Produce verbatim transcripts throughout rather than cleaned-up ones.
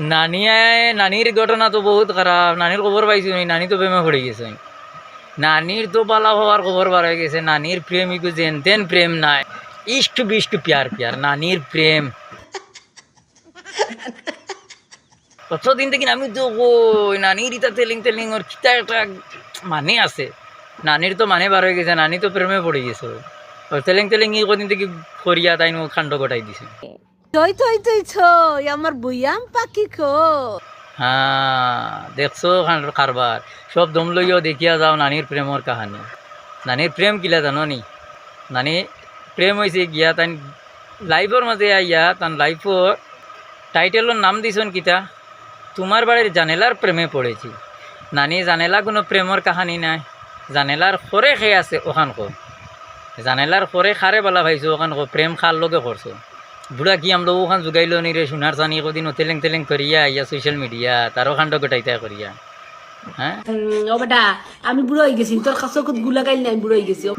নানিয়ে, নানির ঘটনা তো বহুত খারাপ। নানির খবর পাইছো নি? নানি তো প্রেমে পড়ি গেছে। নানির তো বালা হওয়ার খবর বার অই গেছে। নানির প্রেম ইগু যেন তেন প্রেম নায়, ইষ্ট বিষ্ট পিয়ার পিয়ার নানির প্রেম। কতদিন থাকি আমি তো কই, নানির ইতা তেলিং তেলিং ওর কিতা একটা মানে আছে। নানির তো মানে বার অই গেছে, নানি তো প্রেমে পড়ি গেছে। ওই তেলিং তেলিং ই কদিন থাকি করিয়া তাইন ও কাণ্ড ঘটাই দিছে। থই থই থই থই, আমার বুয়াম পাখি কো। হ্যাঁ, দেখছো কার-, কারবার। সব দম লইয়াও দেখিয়া যাও নানির প্রেমর কাহানি। নানির প্রেম কিলা জানো নি? নানি প্রেম অইছে গিয়া তাইন live-র মাঝে আইয়া, তান live-র title-র নাম দিছন কিতা? তোমার বাড়ির জানেলার প্রেমে পড়েছি। নানি, জানেলা কোনো প্রেমর কাহানি নায়। জানেলার খরে খে আছে ওখান কো। জানেলার খরে খারে বালা পাইছো ওখান কো, প্রেম খার লগে করছো। বুড়া কি আমলো ওখান জুগাইলো নি রে, সোনার চানি কদিন ও তেলেং তেলেং করিয়া ইয়া social media, তারও কাণ্ড ঘটাইতা করিয়া। হ্যাঁ? উম, ও বেটা, আমি বুড়া অই গেছি, তোর কাছে কত গুলা গাইল নাই, বুড়া অই গেছি।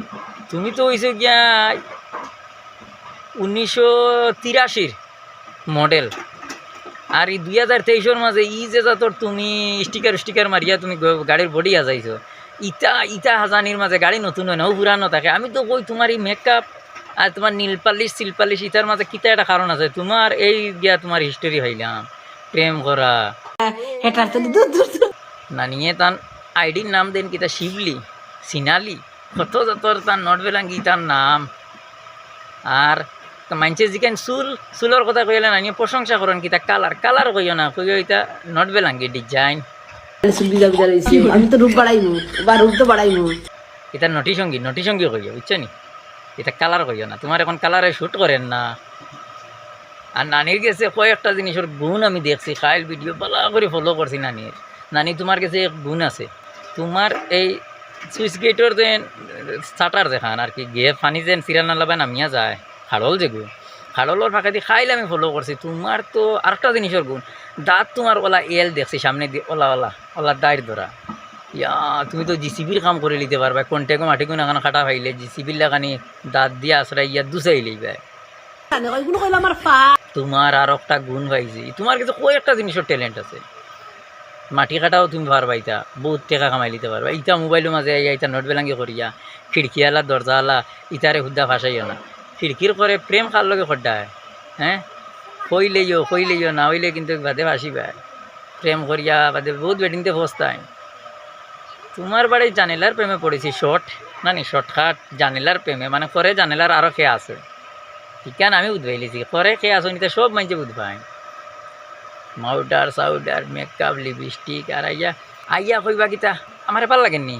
তুমি তো অইছো গিয়া উনিশশো তিরাশির model। আর ই দুই হাজার তেইশর মাঝে ই যে জাতর তুমি sticker sticker মারিয়া তুমি গ-, গাড়ির body সাজাইছো, ইতা, ইতা হাজানির মাঝে গাড়ি নতুন অয় না, ও পুরানো থাকে। আমি তো কই তোমার ই makeup আর তোমার নীল পালিশ, সিল পালিশ, ইতার মাঝে কিতা একটা কারণ আছে। তোমার এই গিয়া তোমার history পাইলাম, প্রেম করা। হেটার তো দূর, দূর, দূর। নানিয়ে তান ID-র নাম দেন কিতা শিবলি, সিনালি, কত জাতর তার নট বেলাঙ্গি তার নাম। আর তো মানষে যেখান চুল, চুলর কথা কইলে নানিয়ে প্রশংসা করইন কিতা colour, colour কইও না, কইও ইতা নট বেলাঙ্গি design। চুল ভিজা ভিজা রইছে, আমি তো রূপ বাড়াইমু, বা রূপ তো বাড়াইমু। ইতা নটি সঙ্গী, নটি সঙ্গী কইও, বুঝছো নি? ইতা colour কইও না, তোমার এখন colour-এ suit করের না। আর নানির গেছে কয়েকটা জিনিসর গুণ আমি দেখছি, কাইল video বালা করি follow করছি নানির। নানি, তোমার গেছে এক গুণ আছে, তোমার এই switch gate-র যে shutter যেখান আর কি, গিয়ে পানি যেন সিরা নালা বায় নামিয়া যায়, খাড়ল যেগু, খাড়লর ফাঁকেদি কাইল আমি follow করছি। তোমার তো আরেকটা জিনিসর গুণ, দাঁত তোমার ওলা এল দেখছি সামনেদি, ওলা ওলা ওলা দাঁড় ধরা। ইয়া, তুমি তো JCB-র কাম করি লিতে পারবায়, কন্টেগু মাটিগু নাখান কাটা পাইলে JCB-র লাখানি দাঁত দিয়া আছড়াইয়া দুচাই লইবায়। জানে, ওইগুলো কইলো আমার পা। তোমার আর একটা গুণ পাইছি, তোমার গেছে কয়েকটা জিনিসর talent আছে। মাটি কাটাও তুমি পারবায়, ইতা বহুত টেকা কামাই লিতে পারবায়। ইতা mobile-র মাঝে আইয়া ইতা নট বেলাঙ্গি করিয়া, খিড়কিআলা, দরজাআলা, ইতারে হুদ্দা ফাঁসাইও না। খিড়কির করে প্রেম কার লগে করডায়? হ্যাঁ? কইলেইও, কইলেইও, না অইলে কিন্তু বাদে ফাঁসিবায়। প্রেম করিয়া বাদে বহুত বেটিন্তে ফস্তায়। তোমার বাড়ির জানেলার প্রেমে পড়েছি, short, না নি, shortcut, জানেলার প্রেমে, মানে করে জানেলার আরো কে আছে। ইখান আমি বুঝবাইলিছি, করে কে আছে, নিতে সব মানষে বুঝবায়। Powder, সাউডার, makeup, lipstick, আর আইয়া, আইয়া কইবা কিতা, আমারে ভালা লাগের নি,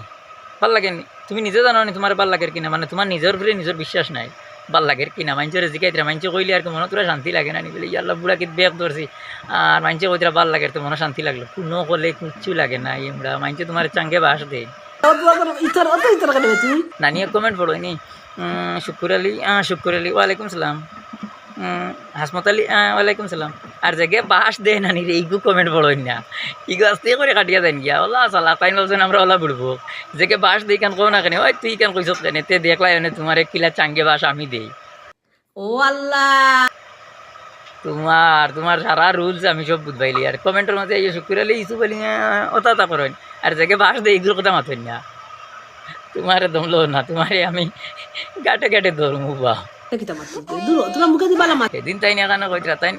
ভালা লাগের নি। তুমি নিজে জানো নি তোমার ভালা লাগের কিনা, মানে তোমার নিজর উপরে নিজর বিশ্বাস নাই। ভালা লাগের কিনা, মানষরে জিগাইতরা, মানষে কইলে আর কি মনো থুড়া শান্তি লাগে না নি? বলে, "ইয়াল্লা, বুড়া কিত বেক ধরছি।" আর মানষে কইতরা, "ভালা লাগের তো মনো শান্তি লাগলো।" কুনু কলে কিচ্ছু লাগে না, ইমরা মানষে তোমারে চাঙ্গে বাস দেয়। অত, অত, ইতর, অত ইতর কেনে তুই? নানিয়ে comment পড়ো নি? উম, শুকুর আলী, আহ, শুকুর আলী, ওয়ালাইকুম সালাম। উম, হাসমত আলী, আহ, ওয়ালাইকুম সালাম। আর যেগে বাস দেয় নানি রে, ইগু comment পড়ইন না। ইগু আস্তে করি কাটিয়া যাইন গিয়া। ওলা সালা, তাইন ভাবছইন আমরা ওলা বুড়বো। যেগে বাস দেয় ইখান কও না কেনে, ওই তুই ইখান কইছস কেনে, তে দেখলাই মানে তোমারে কিলা চাঙ্গে বাস আমি দেই। ও আল্লাহ। তোমার, তোমার সারা rules আমি সব বুঝবাইলি। আর comment-র মাঝে এই যে শুকুর আলী, ইউসুফ আলী, আহ, ওতা ওতা করইন। আর যেগে বাস দেয়, ইগুর কথা মাতইন না। তোমারে দমলো না, তোমারে আমি গাটে গাটে ধরমু বা। কিতা মাতইন? দূর হ, তোরা মুখে দি বালা মাত। সেদিন তাইন এখানো কইতরা, তাইন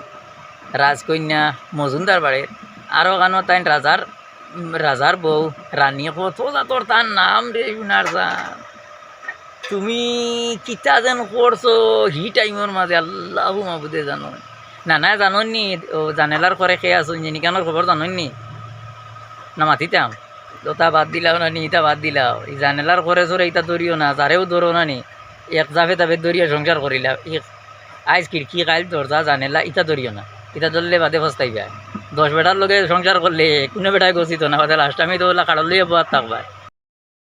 রাজকন্যা মজুমদার বাড়ির, আর ওখানো তাইন রাজার, রাজার বউ, রানী কত জাতর তার নাম রে, সোনার জান। তুমি কিতা যেন করছো, হি time-র মাঝে আল্লাহু মাবুদে জানো। না, না, জানোনি, ও জানেলার করে কে আছো, ইঞ্জিনিকানোর খবর জানোনি? না মাতিতাম। ওতা বাদ দিলাও না নি, ইতা বাদ দিলাও। ই জানেলার করে চোরে ইতা ধরিও না, যারেও ধরো না নি। এক জাফে তাফে ধরিয়া সংসার করিলাও। এক, আইজ খিড়কি, কাইল দরজা, জানেলা, ইতা ধরিও না। ইতা ধরলে বাদে পস্তাইবা। দশ বেটার লগে সংসার করলে কুনু বেটায় গছিত না, বাদে last time-এ তো ওলা কাড়ল লইয়া বওয়াত থাকবা।